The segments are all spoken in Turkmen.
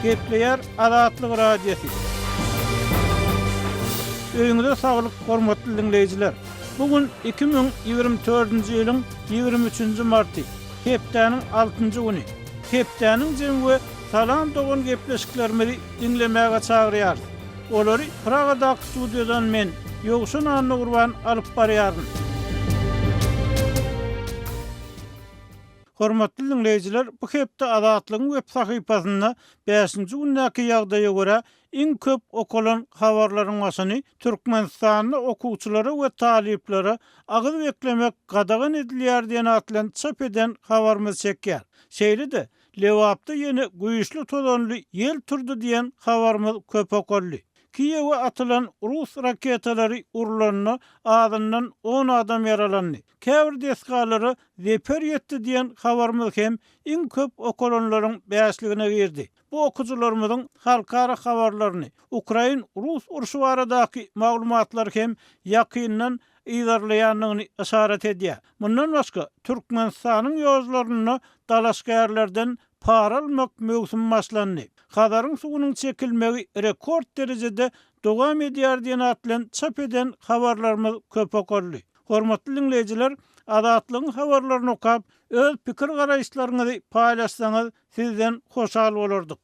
Gepleýär Azatlyk Radiosy. Öýüňize saglyk, hormatly diňleýjiler! Bu gün 2024-nji ýylyň 23-nji marty, hepdäniň altynjy güni. Hepdäniň jemi we Salam dogan gepleşiklerimizi diňlemäge çagyrýarys. Olary Pragadaky studiýadan men, Ýowşan Annagurban alyp barýaryn. Hormatly diňleýjiler, bu hepde Azatlygyň web sahypasynda bäşinji gündäki ýagdaýa görä iň köp okalan habarlaryň başyny Türkmenistanda okuwçylara we talyplara agyz beklemek gadagan edilýär diýen at bilen çap eden habarymyz çekýär. Şeýle-de, Lebapda ýene güýçli tozanly ýel turdy diýen habarymyz köp okaldy. Kiýewe atylan rus raketalary urlanda azyndan on adam ýaralandy. Käbir desgalara zeper ýetdi diýen habarymyz hem iň köp okalanlaryň bäşligine girdi. Bu okyjylarymyzyň halkara habarlaryny, ukrain-rus urşy baradaky maglumatlary hem ýakyndan yzarlaýandygyny yşarat edýär. Mundan başga, Türkmenistanyň ýollarynda dalaşgärlerden para almak möwsümi başlandy. Hazaryň suwunyň çekilmegi rekord derejede dowam edýär diýen at bilen çap eden habarlarymyz köp okaldy. Hormatly diňleýjiler, Azatlygyň habarlaryny okap, öz pikir-garaýyşlaryňyzy paýlaşsaňyz, sizden hoşal bolardyk.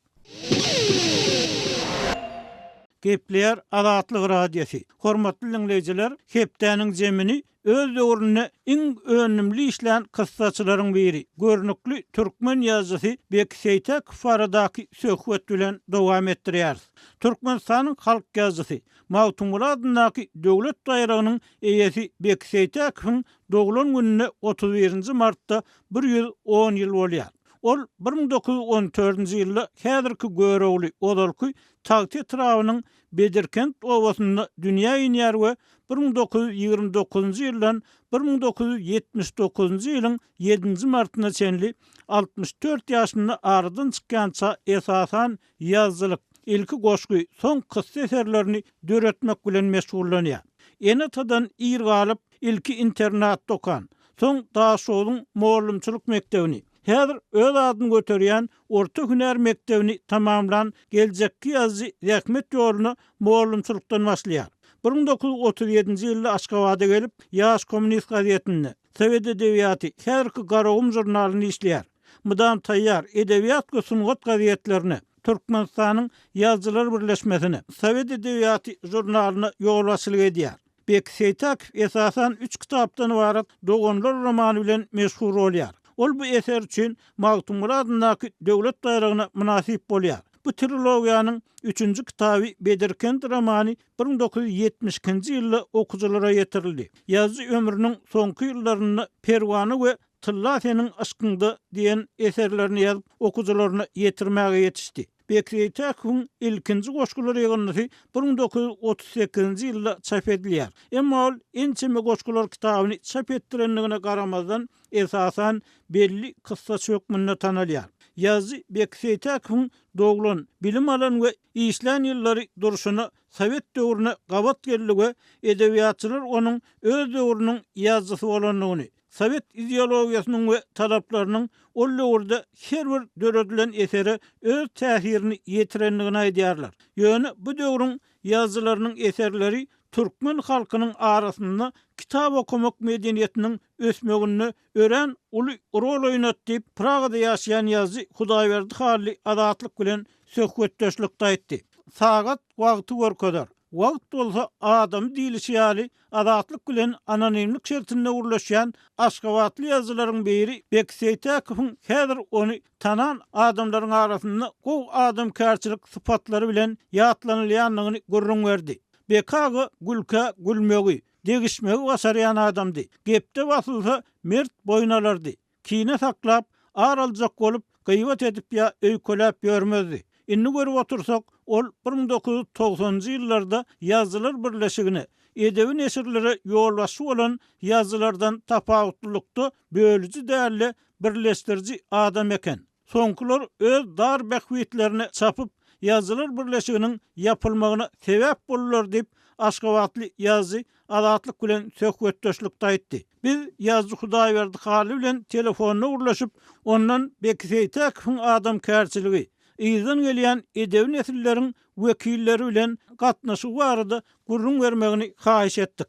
Gepleýär Azatlyk Radiosy. Hormatly diňleýjiler, hepdäniň jemini öz döwründe iň önümli işlän kyssaçylaryň biri, görnükli türkmen ýazyjysy Beki Seýtäkow baradaky söhbet bilen dowam etdirýäris. Türkmenistanyň halk ýazyjysy, Magtymguly adyndaky döwlet baýragynyň eýesi Beki Seýtäkowyň doglan gününe 31-nji martda 110 ýyl bolýar. Ol 1914-nji ýylda häzirki Görogly, ozalky Tagta etrabynyň Bedirkent obasynda dünýä inýär we 1929-njy ýyldan 1979-njy ýylyň ýedinji martyna çenli 64 ýaşynda aradan çykýança esasan ýazyjylyk, ilki goşgy, soň kyssa eserlerini döretmek bilen meşgullanýar. Ene-atadan ir galyp, ilki internatda okan, soň Daşoguzyň mugallymçylyk mekdebini, häzir öz adyny göterýän orta hünär mekdebini tamamlan geljekki ýazyjy zähmet ýoluna mugallymçylykdan başlaýar. 1937-nji ýylda Aşgabada gelip, Ýaş kommunist gazetinde, Sowet edebiýaty, häzirki Garagum žurnalynda işleýär. Mydam taýýar, Edebiýat we sungat gazetlerine, Türkmenistanyň Ýazyjylar birleşmesine, Sowet edebiýaty žurnalyna ýolbaşçylyk edýär. Beki Seýtäkow esasan üç kitapdan ybarat Doganlar romany bilen meşhur bolýar. Ol bu eser üçin Magtymguly adyndaky döwlet baýragyna mynasyp bolýar. Bu trilogiýanyň üçünji kitaby Bedirkent romany 1972-nji ýylda okyjylara ýetirildi. Ýazyjy ömrüniň soňky ýyllarynda Perwana we Tylla seniň yşkyňda diýen eserlerini ýazyp, okyjylaryna ýetirmäge ýetişdi. Beki Seýtäkowyň ilkinji goşgular ýygyndysy 1938-nji ýylda çap edilýär. Emma ol ençeme goşgular kitabyny çap etdirendigine garamazdan, esasan, belli kyssaçy hökmünde tanalýar. Ýazyjy Beki Seýtäkowyň doglan, bilim alan we işlän ýyllary durşuna sowet döwrüne gabat geldi we edebiýatçylar onuň öz döwrüniň ýazyjysy bolandygyny, Sowet ideologiýasynyň we talaplarynyň ol döwürde her bir döredilen esere öz täsirini ýetirendigini aýdýarlar. Ýöne bu döwrüň ýazyjylarynyň eserleri türkmen halkynyň arasynda kitap okamak medeniýetiniň ösmeginde örän uly rol oýnady diýip, Pragada ýaşaýan ýazyjy Hudaýberdi Hally Azatlyk bilen söhbetdeşlikde aýtdy. Sagat wagty görkezer. Wagt bolsa adamy diýlişi ýaly, Azatlyk bilen anonimlik şertinde gürleşýän aşgabatly ýazyjylaryň biri Beki Seýtäkowyň häzir ony tanan adamlaryň arasynda gowy adamkärçilik sypatlary bilen ýatlanylýandygyny gürrüň berdi. Beki aga gülkä gülmegi, degişmegi başarýan adamdy. Gepde basylsa, mert boýun alardy. Kine saklap, ar aljak bolup, gybat edip ýa öýkeläp ýörmezdi. Indi görüp otursak, ol 1990-njy ýyllarda Ýazyjylar birleşigine, edebi neşirlere ýolbaşçy bolan ýazyjylardan tapawutlylykda bölüji däl-de, birleşdiriji adam eken. Soňkular öz dar bähbitlerine çapyp, Ýazyjylar birleşiginiň ýapylmagyna sebäp boldular diýip, aşgabatly ýazyjy Azatlyk bilen söhbetdeşlikde aýtdy. Biz ýazyjy Hudaýberdi Hally bilen telefonda gürleşip, ondan Beki Seýtäkowyň adamkärçiligi, yzdan gelýän edebi nesilleriň wekilleri bilen gatnaşygy barada gürrüň bermegini haýyş etdik.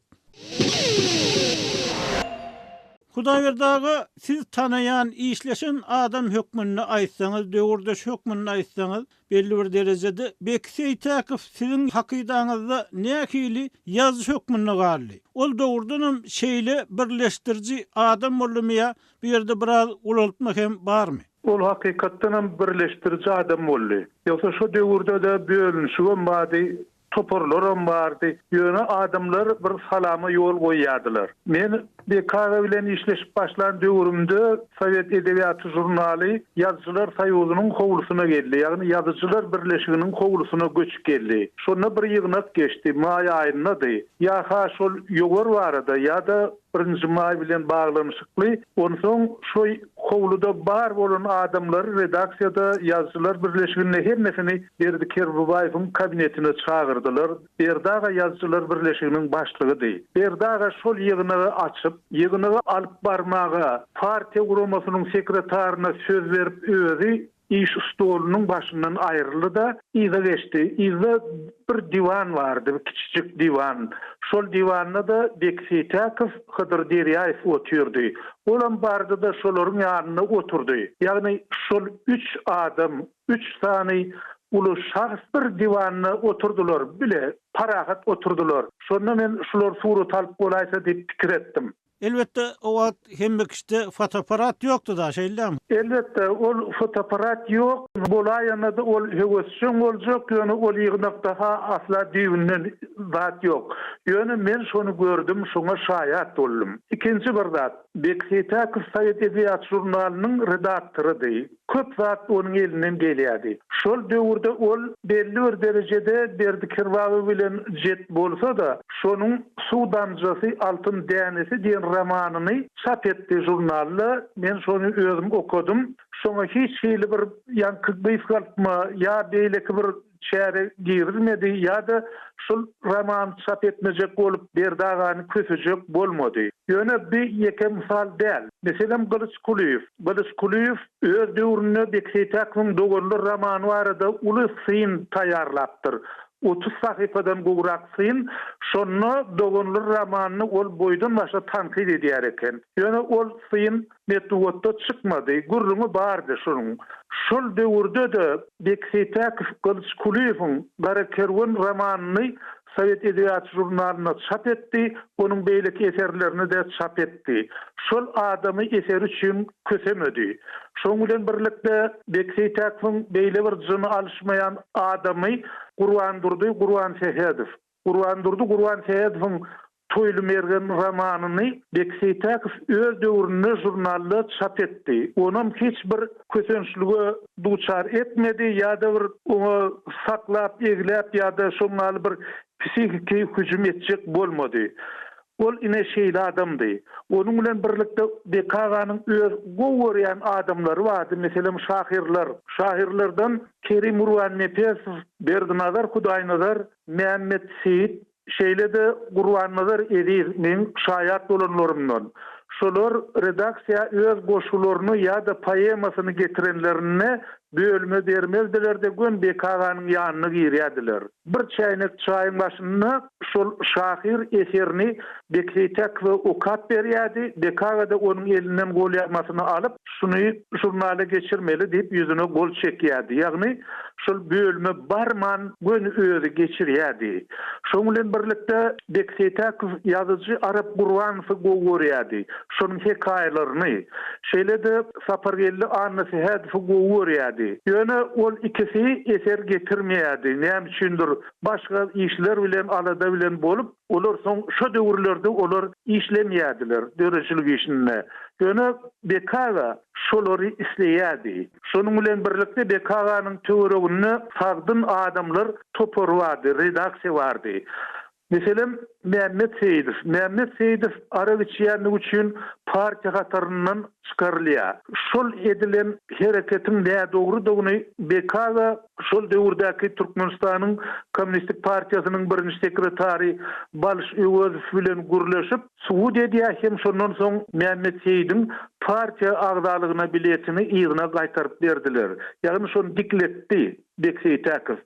Hudaýberdi aga, siz tanaýan, işleşen adam hökmünde aýtsaňyz, döwürdeş hökmünde aýtsaňyz, belli bir derejede Beki Seýtäkow siziň hakydaňyzda nähili ýazyjy hökmünde galdy? Ol dogrudanam şeýle birleşdiriji adam boldumy ýa bu ýerde biraz ulaltma hem barmy? Ol hakykatdanam birleşdiriji adam boldy. Ýogsa şo döwürde-de bölünişigem bardy, Toparlaram bardy. Ýöne adamlar bir salama ýol goýýardylar. Men Beki aga bilen işleşip başlan döwrümde Sowet edebiýaty žurnaly Ýazyjylar soýuzynyň howlusyna geldi, ýagny Ýazyjylar birleşiginiň howlusyna göçüp geldi. Şonda bir ýygnak geçdi, maý aýyndady. Ýa-ha şol ýowar barada, ýa-da Birinji maý bilen baglanyşykly. Onsoň şo howluda bar bolan adamlary redaksiýada, Ýazyjylar birleşiginde hemmesini Berdi Kerbabaýewiň kabinetine çagyrdylar. Berdi aga Ýazyjylar birleşiginiň başlygydy. Berdi aga şol ýygnagy açyp, ýygnagy alyp barmaga partiýa guramasynyň sekretaryna söz berip özi Iş stolunyň başyndan aýryldy-da, yza geçdi. Yzda bir diwan bardy, kiçijik diwan. Şol diwanda-da Beki Seýtäkow, Hydyr Derýaýew otyrdy. Olam bardy-da, şolaryň ýanynda oturdy. Ýagny şol üç adam, üç sany uly şahs bir diwanda oturdylar, bile, parahat oturdylar. Şonda men şular surat alyp bolaýsa diýip pikir etdim. Elbetde, o wagt hemme kişide fotoapparat ýokdy-da, şeýle dälmi? Elbetde, ol fotoapparat ýok. Bolaýanda-da ol höwesjeň boljak, ýöne ol ýygnakda-ha asla düýbünden zat ýok. Ýöne men şony gördüm, şoňa şaýat boldum. Ikinji bir zat, Beki Seýtäkow Sowet edebiýaty žurnalynyň redaktorydy. Köp zat onuň elinden gelýärdi. Şol döwürde ol belli bir derejede Berdi Kerbabow bilen jet bolsa-da, şonuň Suw damjasy, altyn dänesi diýen romanyny çap etdi žurnalda. Men şony özüm okadym. Şoňa hiç hili bir ýaňky gysgaltma ýa beýleki bir çäre girizmedi ýa-da şol romany çap etmejek bolup Berdi agany kösejek bolmady. Ýöne bi ýeke mysal däl. Meselem Gylyç Kulyýew. Gylyç Kulyýew öz döwründe Beki Seýtäkowyň Doganlar romany barada uly syn taýýarlapdyr. 30 sahypadan gowrak syn. Şonda Doganlar romanyny ol boýdan-başa tankyt edýär eken. Ýöne ol syn Metbugatda çykmady. Gürrüňi bardy şunuň. Şol döwürde-de Beki Seýtäkow Gylyç Kulyýewiň Gara kerwen romanyny Sowet edebiýaty žurnalynda çap etdi, onuň beýleki eserlerini-de çap etdi. Şol adamy eseri üçin kösemedi. Şonuň bilen birlikde Beki Seýtäkowyň beýle bir jyny alyşmaýan adamy Gurbandurdy Gurbansähedow. Gurbandurdy Gurbansähedowyň Toýly mergen romanyny Beki Seýtäkow öz döwründe žurnalda çap etdi. Onam hiç bir kösençlige duçar etmedi ýa-da bir oňa saklap, egläp ýa-da şoň ýaly bir psihiki hüjüm etjek bolmady. Ol ine şeýle adamdy. Onuň bilen birlikde Beki aganyň öz gowy görýän adamlary bardy, meselem, şahyrlar. Şahyrlardan Kerim Gurbannepesow, Berdinazar Hudaýnazar, Mämmet Seýit, şeýle-de Gurbannazar Eziz meň şaýat bolanlarymdan. Şolar redaksiýa öz goşgularyny ýa-da poemasyny getirenlerinde bölüme bermezdiler-de göni Beki aganyň ýanyna girýärdiler. Bir çäýnek çaýyň başynda şol şahyr eserini Beki Seýtäkowa okap berýärdi, Beki aga-da onuň elinden golýazmasyny alyp, şuny žurnala geçirmeli diýip ýüzüne gol çekýärdi. Ýagny şol bölüme barman göni özi geçirýärdi. Şonuň bilen birlikde Beki Seýtäkow ýazyjy Arap Gurbanowy gowy görýärdi. Şonuň hekaýalaryny, şeýle-de Sapargeldi Annasähedowy gowy görýärdi. Ýöne ol ikisi eser getirmeýärdi. Näme üçindir, başga işler bilen, alada bilen bolup, olar soň şo döwürlerde olar işlemeýärdiler döredijilik işinde. Ýöne Beki aga şolary isleýärdi. Şonuň bilen birlikde Beki aganyň töwereginde sagdyn adamlar topary bardy, redaksiýa bardy. Meselem, Mämmet Seýidow. Mämmet Seýidow arak içýänligi üçin partiýa hataryndan çykarylýar. Şol edilen hereketiň nädogrudygyny Beki aga şol döwürdäki Türkmenistanyň Kommunistik partiýasynyň birinji sekretary Balyş Öwezow bilen gürleşip, subut edýär hem şondan soň Mämmet Seýidiň partiýa agzalygyna biletini yzyna gaýtaryp berdiler. Ýagny şony dikletdi. Bek Seýtäkow.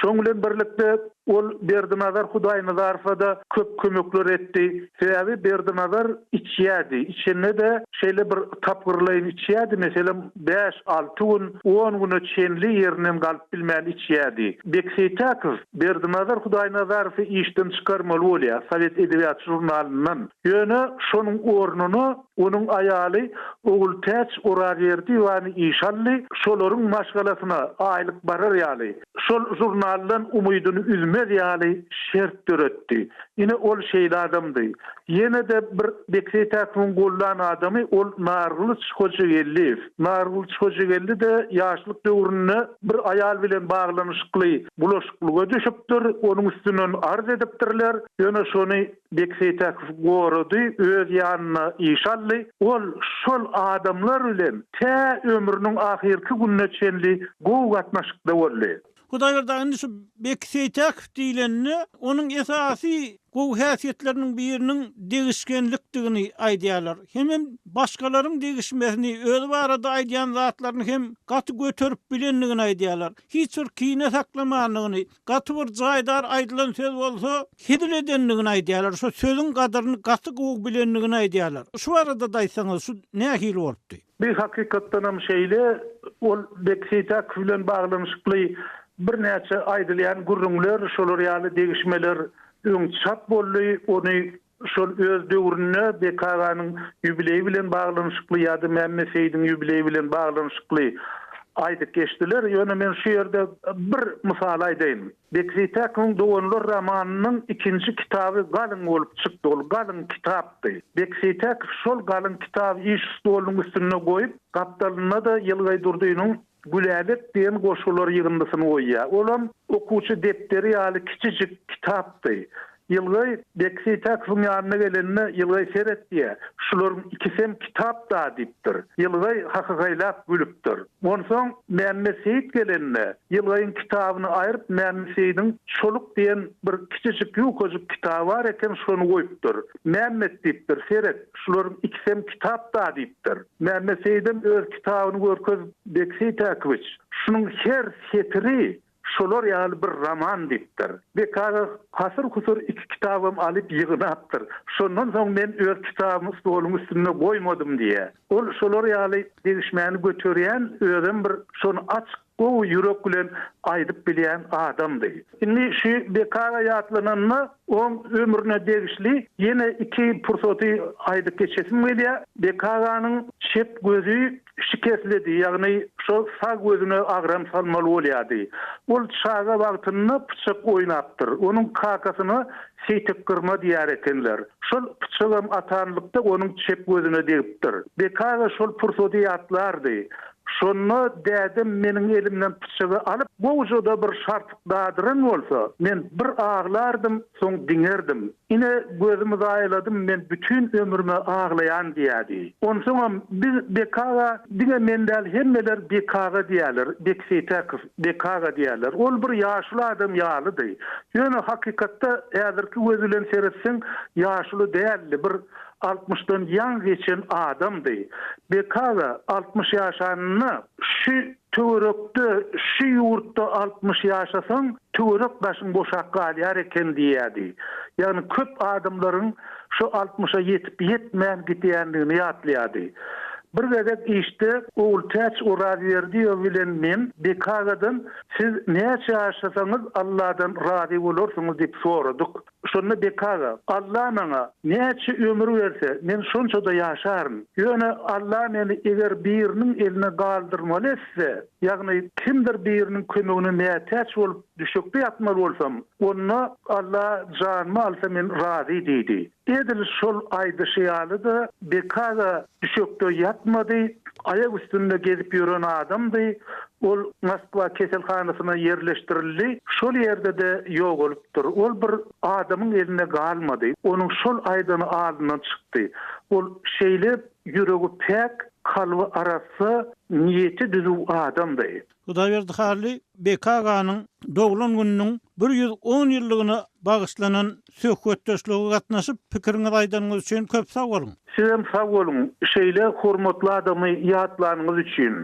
Şoň bilen birlikde, ol Berdinazar Hudaýnazarowa-da köp kömekler etdi. Sebäbi Berdinazar içýärdi. Içende-de şeýle bir tapgyrlaýyn içýärdi, meselem, bäş-alty gün, on güne çenli ýerinden galyp bilmän içýärdi. Bek Seýtäkow Berdinazar Hudaýnazarowy işden çykarmaly bolýar, Sowet edebiýaty žurnalyndan. Ýöne şonuň ornuna Onuň aýaly Ogultäç Orazberdiýewany işe aldy, şolaryň maşgalasyna aýlyk barar ýaly, şol žurnaldan umydyny üzmez ýaly şert döretdi. Ine, ol şeýle adamdy. Ýene-de bir Beki Seýtäkowyň goldan adamy ol Nargylyç Hojageldiýew. Nargylyç Hojageldi-de ýaşlyk döwründe bir aýal bilen baglanyşykly bulaşyklyga düşüpdir, onuň üstünden arz edipdirler, ýöne şony Beki Seýtäkow gorady, öz ýanyna işe aldy. Ol şol adamlar bilen tä ömrüniň ahyrky gününe çenli gowy gatnaşykda boldy. Hudaýberdi aga, indi şu Beki Seýtäkow diýlende, onuň esasy gowy häsiýetleriniň biriniň degişgenlikdigini aýdýarlar. Hemem başgalaryň degişmesini, özi barada aýdýan zatlaryny hem gaty göterip bilendigini aýdýarlar. Hiç bir kine saklamandygyny, Gaty bir jaýdar aýdylan söz bolsa, hezil edendigini aýdýarlar. Şo sözüň gadyryny gaty gowy bilendigini aýdýarlar. Şu barada-da aýtsaňyz, şu nähili bolupdy? Bir hakykatdanam şeýle, ol Beki Seýtäkow bilen baglanyşykly birnäçe aýdylýan gürrüňler, şolar ýaly degişmeler öň çap boldy. Ony Şol öz döwründe Beki aganyň ýubileýi bilen baglanyşykly ýa-da Mämmet Seýidiň ýubileýi bilen baglanyşykly aýdyp geçdiler. Ýöne men şu ýerde bir mysal aýdaýyn. Beki Seýtäkowyň Doganlar romanynyň ikinji kitaby galyň bolup çykdy. Ol galyň kitapdy. Beki Seýtäkow şol galyň kitaby iş stolunyň üstünde goýup, gapdalynda-da Ýylgaý Durdynyň Gülälek diýen goşgular ýygyndysyny goýýar. Olam okuwçy depderi ýaly kiçijik kitapdy. Ýylgaý Beki Seýtäkowyň ýanyna gelende, Ýylgaý seret diýýär, şularyň ikisem kitap-da diýipdir. Ýylgaý hahahaýlap gülüpdir. Onsoň Mämmet Seýit gelende, Ýylgaýyň kitabyny aýryp Mämmet Seýidiň Çoluk diýen bir kiçijik ýukajyk kitaby bar eken, şony goýupdyr. Mämmet diýipdir, seret, şularyň ikisem kitap-da diýipdir. Mämmet Seýidem öz kitabyny görkezip, Beki Seýtäkowiç, şunuň her setiri şolar ýaly bir roman diýipdir. Beki aga hasyr-husur iki kitabam alyp ýygnapdyr. Şondan soň men öz kitabymy stoluň üstünde goýmadym diýýär. Ol şolar ýaly degişmäni göterýän, özem bir şony açyk, gowy ýürek bilen aýdyp bilýän adamdy. Indi şu Beki aga ýatlananda Oň ömrüne degişli ýene iki pursaty aýdyp geçesim gelýär. Beki aganyň çep gözi şikeslidi, ýagny şo sag gözüne agram salmaly bolýardy. Ol çaga wagtynda pyçak oýnapdyr. Onuň kakasyna Seýtek gyrma diýer ekenler. Şol pyçagam atanlykda onuň çep gözüne degipdir. Beki aga şol pursady ýatlardy. Şonda dädem meniň elimden pyçagy alyp, gowja-da bir şarpyk dadyran bolsa, men bir aglardym, soň diňerdim. Ine, gözümi zaýaladym, men bütin ömrüme aglaýan diýýärdi. Onsoňam biz Beki aga, diňe men däl, hemmeler Beki aga diýýärler, Beki Seýtäkow, Beki aga diýýärler. Ol bir ýaşuly adam ýalydy. Ýöne hakykatda häzirki göz bilen seretseň, ýaşuly däldi, bir altmyşdan ýaňy geçen adamdy. Beki aga 60 ýaşanynda şu töwerekde, şu ýurtda 60 ýaşasaň, töwerek daşyň boşap galýar eken diýýärdi. Ýagny köp adamlaryň şu altmyşa ýetip-ýetmän gidýändigini ýatlaýardy. Bir gezek işde Ogultäç Orazberdiýewa bilen men Beki agadan Siz näçe ýaşasaňyz Alladan razy bolarsyňyz diýip soradyk. Şonda Beki aga, Alla maňa näçe ömür berse, men şonça-da ýaşaryn. Ýöne Alla meni eger biriniň eline galdyrmaly etse, ýagny kimdir biriniň kömegine mätäç bolup düşekde ýatmaly bolsam, onda Alla janymy alsa men razy diýdi. Edil şol aýdyşy ýaly-da Beki aga düşekde ýatmady. Aýak üstünde gezip ýören adamdy. Ol Moskwa keselhanasyna ýerleşdirildi. Şol ýerde-de ýogalypdyr. Ol bir adamyň elinde galmady. Onuň şol aýdany alnyndan çykdy. Ol şeýle ýüregi päk, kalby arassa, niýeti düzüw adamdy. Hudaýberdi Hally Beki aganyň doglan gününiň 110 ýyllygyna bagyşlanan söhbetdeşlige gatnaşyp, pikiriňizi aýdanyňyz üçin köp sag boluň! Sizem sag boluň, şeýle hormatly adamy ýatlanyňyz üçin.